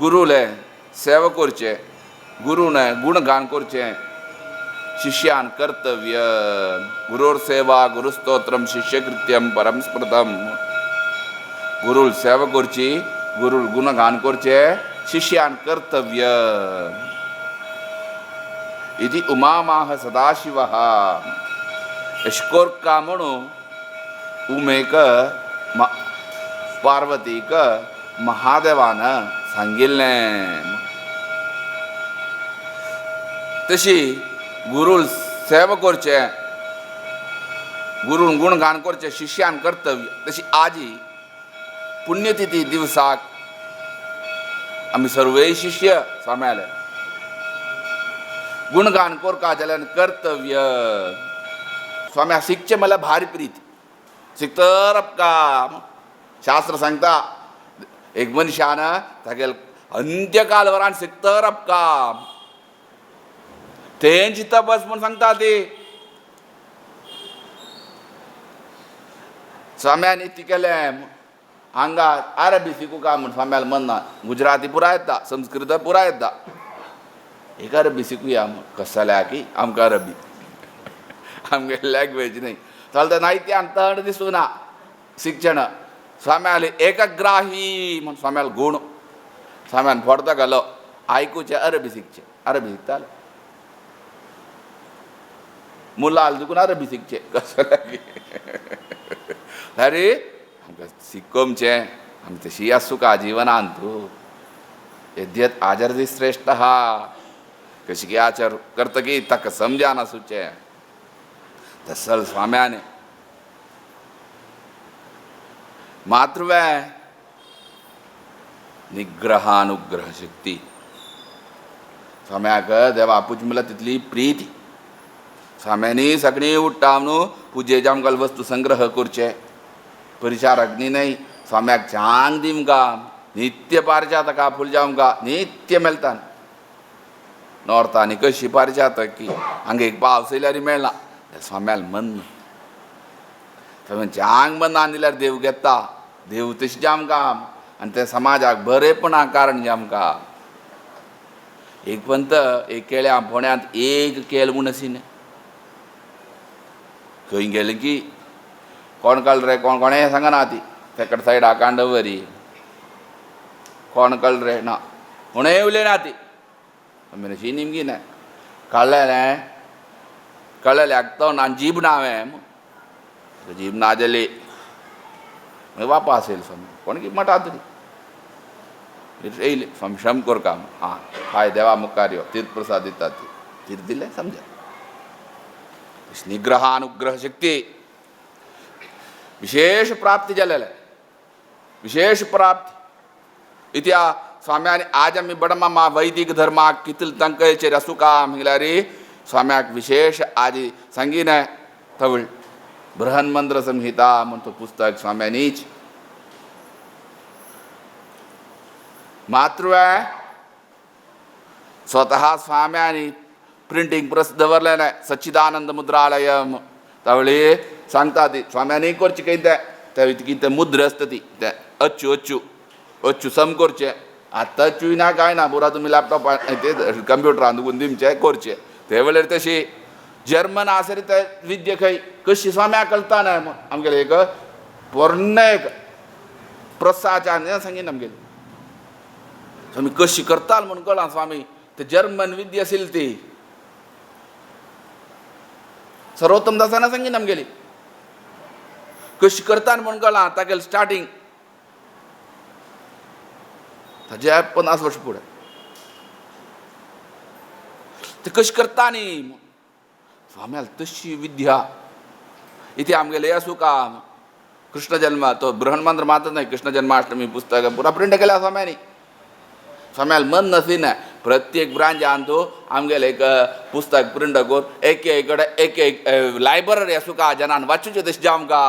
गुरुले सेवा करचे, गुरुने गुणगान करचे शिष्यान कर्तव्य. गुरोर सेवा गुरुस्तोत्रम शिष्यकृत्यम परम स्मृतम. गुरुल सेवा करची, गुरुल गुणगान करचे शिष्यान कर्तव्य. इति उमामाह सदाशिवः. अशें कोरका म्हणून उमेक पार्वतीक महादेवान सांगिल्लें. तशी गुरुल सेवा करचे, गुरुल गुणगान करचे शिष्यान कर्तव्य. तशी आजी पुण्यतिथी दिवसाक आमी सर्वय शिष्य स्वाम्याले गुणगान कोरका जाल्यार कर्तव्य. स्वाम्या शिकचें म्हणल्यार भारी प्रीत शिकतर काम. शास्त्र सांगता एक मनशान तागेले अंत्यकाल वरान शिकतर काम तेंची तपस म्हूण सांगता ती. स्वाम्यान इतलें केलें हांगा अरबी शिकूं म्हूण स्वाम्याल मन ना. गुजराती पुराय येता, संस्कृत पुराय येता, एक अरबी शिकूया म्हूण. कसल्या की आमकां अरबी आमगे लँग्वेज न्हय चलता नायत्यान तण दिसूं ना शिक्षण. स्वाम्याले एकग्राही म्हूण स्वाम्याल गूण. स्वाम्यान फोडता घालो आयकुचें अरबी शिकचें, अरबी शिकताले मुलाल दुखून अरबी शिकचें. कसल्या की अरे आमकां शिकोवचें आमी तशी आसूं का जिवनान तूं यद्यत आचरती श्रेश्ठ हा. कशी की आचर करतकीर ताका समजान आसूचें. तसल स्वाम्याने मातृवे निग्रहानुग्रह शक्ती. स्वाम्याक देवा पूज म्हणल्यार तितली प्रीती. स्वाम्यांनी सगळीं उठ्ठा न्हू पुजेचे आमकां वस्तू संग्रह करचे परिचार अग्नी न्हय. स्वाम्याक चांग दिमका नित्य पारिजातका फूल जावंका नित्य मेळटा. नॉर्थांनी कशी पारिजातक की हांगा एक पावस येयल्यार मेळना. स्वाम्याल मन स्वामी चांग मन दिल्यार देव घेता, देव तशें जामकां आनी ते समाजाक बरेपणा कारण जामकां. एक पंत एक केळ्या फोंड्यांत एक केळ म्हूण आशिल्लें. खंय गेलें की कोण कळ रे कोण कोणें सांगना ती तेकड सायडा कांडवरी कोण कळ रे ना कोणें उलयना ती. आमी निमगी ना कळ्ळें कळ्ळें तो ना जीब ना हांवें जीब ना जाली मागीर वापास येयलो स्वामी कोण की म्हणटा तरी येयले स्वामी श्रम कोरका आं हाय देवा मुखार यो तीर्थ प्रसाद दिता ती तीर्थ दिलें समजा. निग्रहानुग्रह शक्ती विशेष प्राप्ती जालेले विशेष प्राप्ती. इत्या स्वाम्यानी आज आमी बडमामा वैदिक धर्माक कितले तांकांचेर आसूं का म्हणल्यार स्वाम्याक विशेष आजी सांगिना तवळ बृहन्मंत्र संहिता म्हण तो पुस्तक स्वाम्यानीच मातृ स्वतः स्वाम्यानी प्रिंटींग प्रेस दवरलें ना सच्चिदानंद मुद्रालय तावळी सांगता ती स्वाम्यानी करचें कितें तें कितें मुद्रा आसता ती तें अच्छू अच्छू अच्छू सम करचें. आतां अच्चूय ना कांय ना पुरा तुमी लॅपटॉप ते कंप्युटरान दुखून दिमचें करचें. ते वेळार तशी जर्मन आसा रे ते विद्या खंय कशी स्वाम्याक कळटा ना आमगेलें एक पोरणें एक प्रसाचान सांगीन आमगेलें स्वामी कशी करताल म्हूण कळना स्वामी ते जर्मन विद्या आशिल्ली ती सर्वोत्तम दासाना सांगीन आमगेली कशी करता म्हूण कळना. तागेलें स्टार्टींग ताज्या 50 वर्सां फुडें ते कशी करता न्ही स्वाम्याल तशी विद्या इथे आमगेले आसूं का कृष्ण जन्म तो बृहन्मंत्र मात्र न्हय कृष्ण जन्माष्टमी पुस्तक पुरा प्रिंट केल्या स्वाम्यानी. स्वाम्याल मन नसीना प्रत्येक ब्रांचान तूं आमगेलें एक पुस्तक प्रिंट करून एक एक कडेन एक एक लायब्ररी आसूं का जनान वाचूचें तशें जावंका.